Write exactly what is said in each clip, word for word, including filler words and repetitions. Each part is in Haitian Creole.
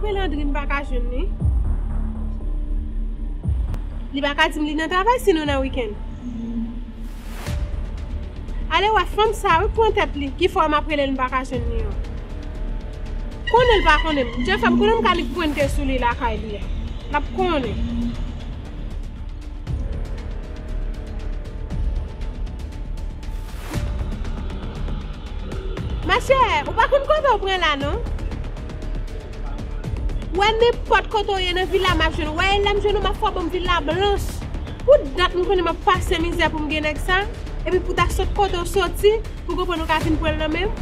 Rele Andri, m pa ka jwenn li. Li pa ka di m li nan travay, sinon nan wikenn. Ale wè fanm sa wi pran tèt li. Ki fwa m ap rele l, m pa ka jwenn li an. Konnen l pa konnen m. Djefè m konnen m ka li pwente sou li lakay li a. L ap konnen. Machè, ou pa konn kote w pran la non. Wè nenpòt kote w ye nan vil la m ap jwenn ou. Wè e lè m jwenn ou m ap fè w ban m vil la blanch. Pou dat m konnen m ap pase mizè pou m gen nèg sa. Epi pou ta sot kote w soti, pou konprann ou ka vin pran l nan men m.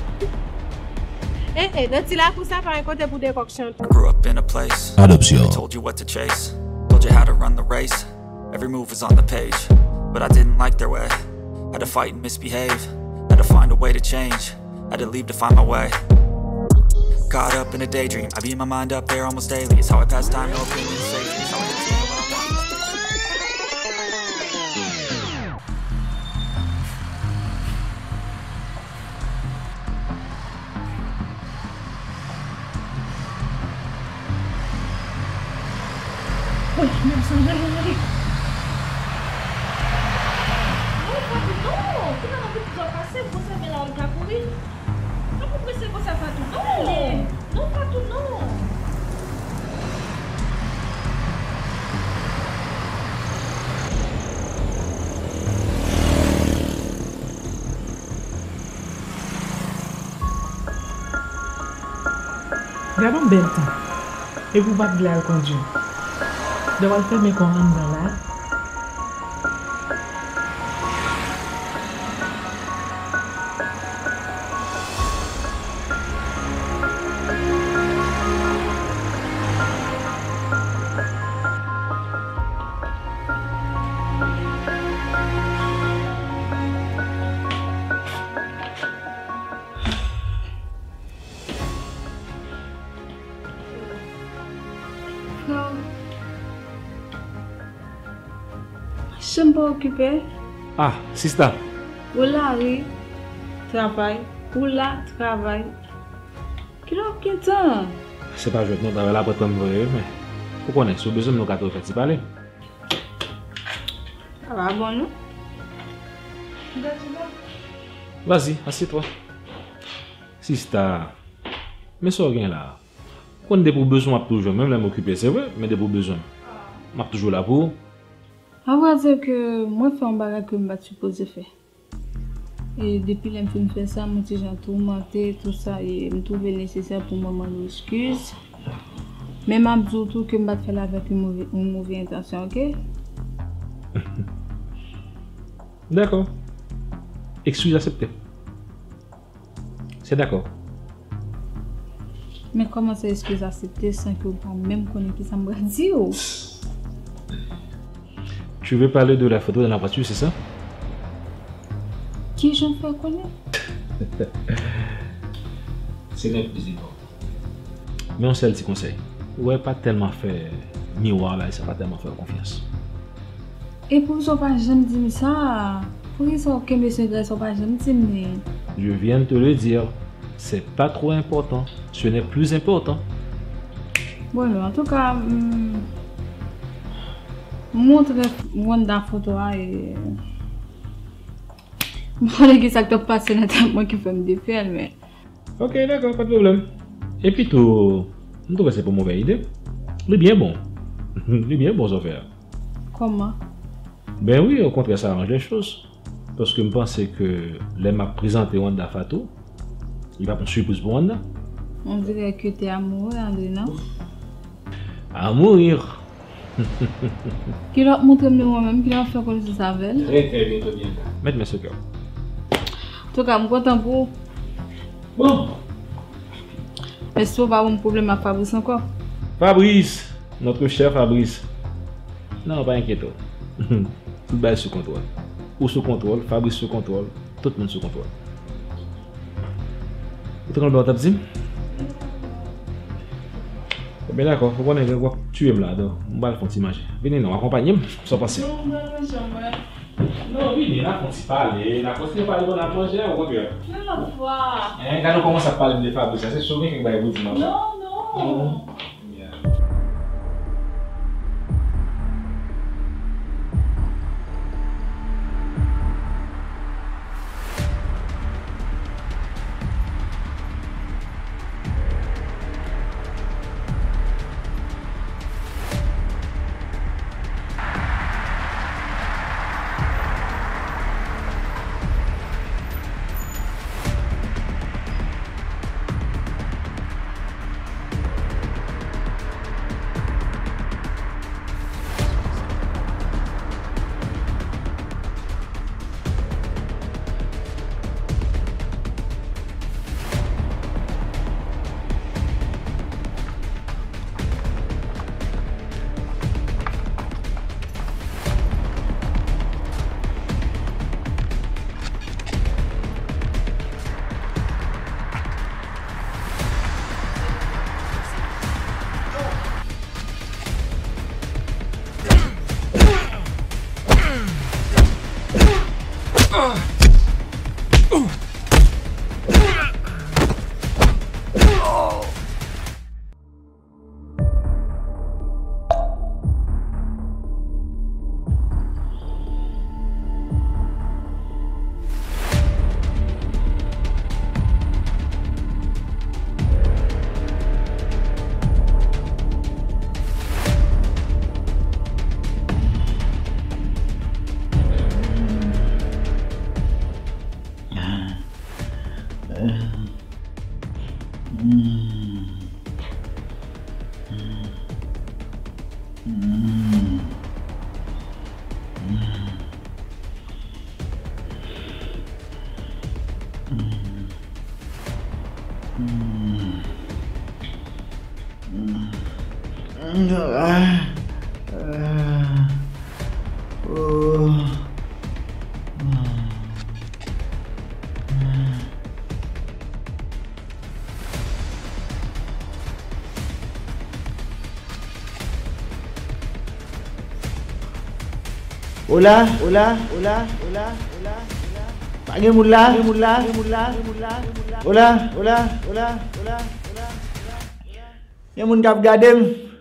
Eh eh, nan ti lakou sa pa yon kote pou dekòksyon tou. Grew up in a place. Adoption. They told you what to chase. Told you how to run the race. Every move was on the page, but I didn't like their way. Had to fight and misbehave. Had to find a way to change. Had to leave to find my way. Caught up in a daydream. I beat my mind up there almost daily. It's how I pass time, no opinion safely. It's how I continue when I want. Woy, men sa m jwenn Jenerik. Non, Fatou, non! Kounya nan pitit w ap pase, gwo sèvèl la w ka kouri. Pa pou prese konsa, Fatou, non! Non, Fatou, non! Gad yon bèl tan. Epi w pa t vle al kondwi. Lè w al fèmen kò w anndan la. Frè m, janm pa okipe. Ah, sista. Ou la wi, travay. Ou la, travay. Kilè w ap gen tan? Se pa jwèt non, travay la pran tan m vre wi, men ou konnen, si w bezwen m, nou ka tou fè ti pale. Sa pa bon non. Vas-y, assieds-toi. Sista, men sa w gen la. Ou konn depi w bezwen m ap toujou, menm lè m okipe, se vre, men depi w bezwen m, m ap toujou la pou ou. A vrè di ke mwen fè yon bagay ke m pa t sipoze fè. E depi lè m fin fè sa, m yon ti jan toumante, tou sa, e m twouve l nesesè pou mwen mande w eskiz. Men m ap di w tou ke m pa t fè l avèk yon move, yon move entansyon, oke? Dakò. Eskiz aksepte. Se dakò. Men kòman se eskiz aksepte san ke w pa menm konnen kisa m pral di w? Tu veux parler de la photo dans la voiture, c'est ça? Kijan w fè konnen? Ce n'est plus important. Men yon sèl ti konsèy. Ou wè, pa tèlman fè miwa la, sa pa tèlman fè w konfyans. E poukisa w pa janm di m sa? Poukisa w kenbe sekrè sa, w pa janm di m li? Je viens de te le dire. C'est pas trop important. Ce n'est plus important. Bon, antouka, m, m montre Wanda foto a e m konnen ki sa k t ap pase nan tèt mwen ki fè m te fè l, men Ok, dakò, pa de pwoblèm. Epi tou, m twouve se pa move ide. Li byen bon. Li byen bon sa w fè a. Kòman? Ben wi, okontrè, sa aranje lèchoz. Paske m panse ke lè m ap prezante Wanda Fatou, li p ap yon sipriz pou Wanda. On dirait que t'es amoureux, André, non? A mourir! Kilè w ap montre m li mwen menm, kilè w ap fè konesans avè l? Très, très bientôt, Bianca. Met men sou kè w. Antouka, m kontan pou ou. Bon. Èske w pa ban m pwoblèm ak Fabrice ankò? Fabrice, notre cher Fabrice. Non, pa enkyete w. Tout bagay sou kontwòl. Ou sou kontwòl, Fabrice sou kontwòl, tout moun sou kontwòl. Ou te konn sa w t ap di m? Ebyen dakò, ou konnen w ap tiye m la, donk m pral fè yon ti manje. Vini non, akonpanye m, sa w panse? Non, m pral manje, mwen. Non, vini, n a fè yon ti pale, n a kontinye pale pandan n ap manje, ou konprann? Yon lòt fwa. Hein, gade w kòmanse ap pale m de Fabrice la, se si w gen kèk bagay pou di m ankò. Non, non. Mhm. Hola, hola, hola, hola, hola, hola. Pa gen moun la, pa gen moun la, pa gen moun la, pa gen moun la. Hola, hola, hola, hola, hola, hola. Gen moun k ap gade m.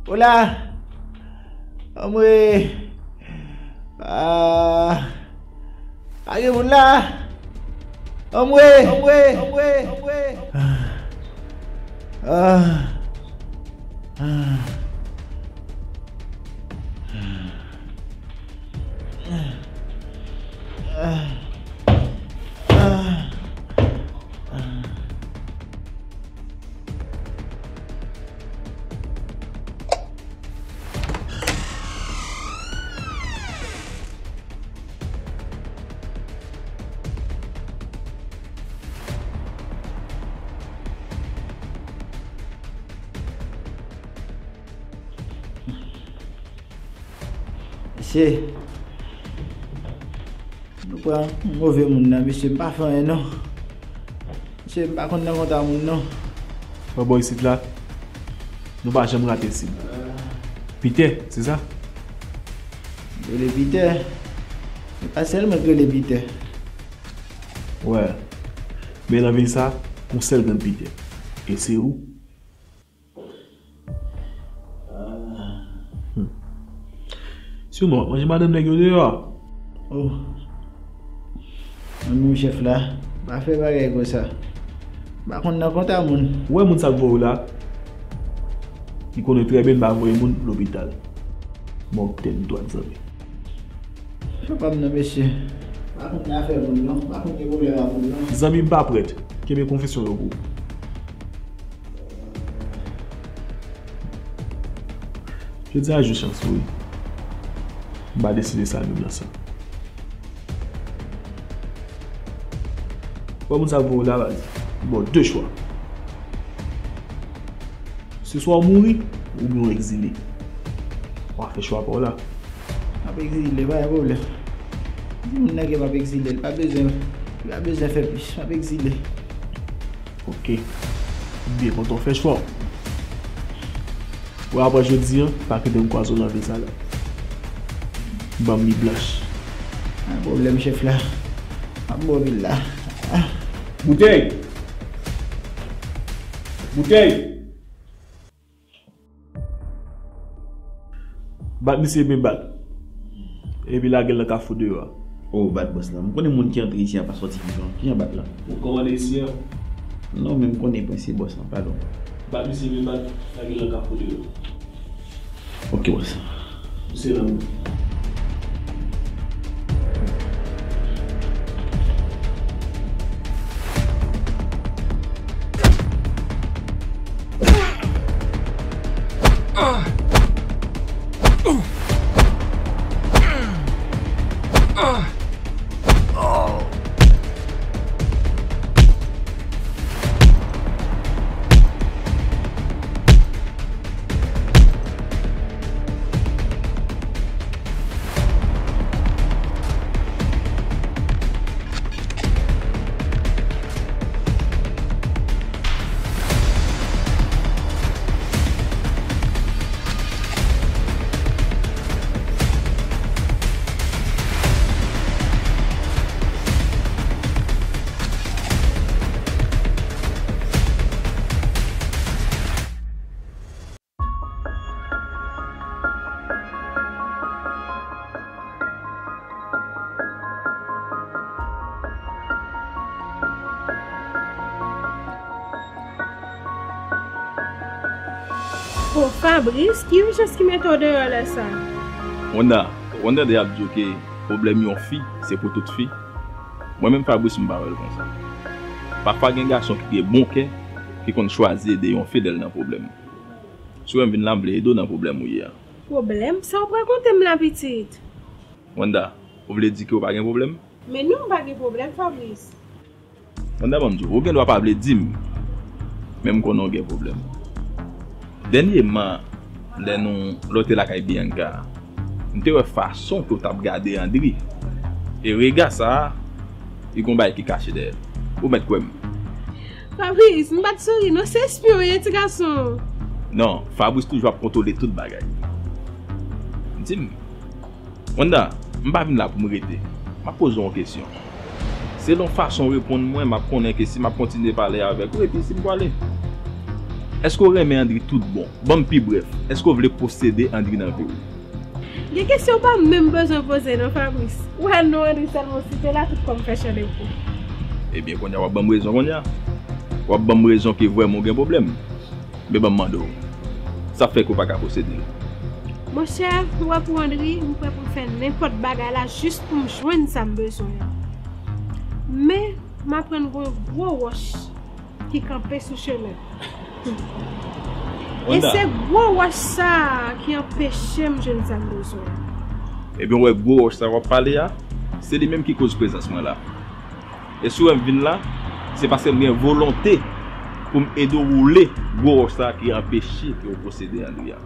Hola. Anmwe. Ah. Pa gen moun la. Anmwe. Anmwe. Anmwe. Anmwe. Ah. Ah. Ah. Mesye, nou pran move moun nan, mesye, m pa fè anyen non. Mesye, m pa konn nan konta moun non. Bò isit la, nou pa janm rate sib. Pitè, se sa? Rele Pitè. Se pa sèlman k rele Pitè. Wè. Men nan vil sa, gon sèl grenn Pitè. E se ou. Hmm. Siman, w ap manje madanm nèg yo deyò a. Oh. Zanmi w chèf la, pa fè bagay konsa. M pa konn nan konta moun. Ou wè moun sa k voye w la? Li konnen trè byen m pa voye moun lopital. Mòg tèt dwat zanmi. Fè pa m non, mesye. Pa konn afè moun non. Pa konn gen pwoblèm ak moun non. Zanmi m pa prèt. Kenbe konfesyon yo pou ou. Jodi a jou chans ou wi. M pa deside sa menm nan sa. Wè moun sa k voye w la baz. Li ba w de chwa. Se swa w mouri, oubyen w egzile. W a fè chwa pa w la. M ap egzile, pa gen pwoblèm. Di moun nan ke m ap egzile, li pa bezwen, li pa bezwen fè plis. M ap egzile. Ok. M byen kontan w fè chwa w. Wè apre jodi a, pa kite m kwaze w nan vil sa la. Ban m li blanch. Pa gen pwoblèm chèf la. M ap ba w vil la. Ah. Boutèy! Boutèy! Bat misye byen bat. Epi lage l nan kafou deyò a. Oh, bat bòs la. M konnen moun ki antre isi a pa sòti vivan. Kijan bat la? Ou kòmande isi a? Non, men m konnen prensip bòs la. Padon. Bat misye byen bat, lage l nan kafou deyò. Ok, bòs. Misye la menm. O Fabrice, ki ijans ki mete w deyò lè sa? Wanda, ou konn tande y ap di w ke pwoblèm yon fi, se pou tout fi. Mwen menm Fabrice, m pa wè l konsa. Pafwa gen gason ki gen bon kè, ki konn chwazi ede yon fi lè l nan pwoblèm. Si w wè m vin la, m vle ede w nan pwoblèm ou ye a. Pwoblèm? Sa w ap rakonte m la, pitit? Wanda, ou vle di ke w pa gen pwoblèm? Men non, m pa gen pwoblèm, Fabrice. Wanda, ban m di w, ou gen dwa pa vle di m, men m konnen w gen pwoblèm. Dènyèman, lè nou lè w te lakay Bianca, m te wè fason ke w t ap gade Andri. E rega sa a, li gon bagay ki kache dèyè l. Ou mèt kwè m. Fabrice, m pa t souri non, se espyon w ye, ti gason. Non, Fabrice toujou ap kontwole tout bagay. Di m, Wanda, m pa vin la pou m rete. M ap poze w yon kesyon. Selon fason w reponn mwen, m ap konnen ke si m ap kontinye pale avèk ou, epi si m pwale. Èske w renmen Andri tout bon? Ban m pi brèf, èske w vle posede Andri nan vi w? Gen kesyon w pa menm bezwen poze non, Fabrice. Ou wè non Andri sèlman w site la, tout kò m fè chalè pou. Ebyen, kounye a w ap ban m rezon kounye a. W ap ban m rezon ke vrèman w gen pwoblèm. Men ban m mande w, sa fè ke w pa ka posede l? Monchè, ou wè pou Andri, m prè pou m fè nenpòt bagay la jis pou m jwenn sa m bezwen an. Men, m aprann gen yon gwo wòch ki kanpe sou chemen m. E Wanda. Se gwo wòch sa a ki anpeche m jwenn sa m bezwen an. Ebyen, w wè gwo wòch sa w ap pale a, se li menm ki koz prezans mwen la. E si w wè m vin la, se paske m gen volonte pou m ede w woule gwo wòch sa a ki anpeche ke w posede Andri a.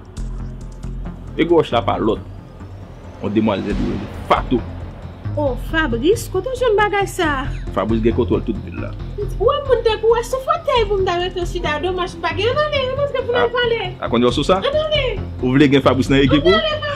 E gwo wòch la pa lòt, yon demwazèl yo rele Fatou. Oh, Fabrice, kote w jwenn bagay sa a? Fabrice gen kontwòl tout vil la. Ou wè moun tankou w sou fotèy pou m ta rete chita, domaj m pa gen. Ann ale, ann antre pou n al pale. A konnen w sou sa? Ann ale. Ou vle gen Fabrice nan ekip ou? Ann ale,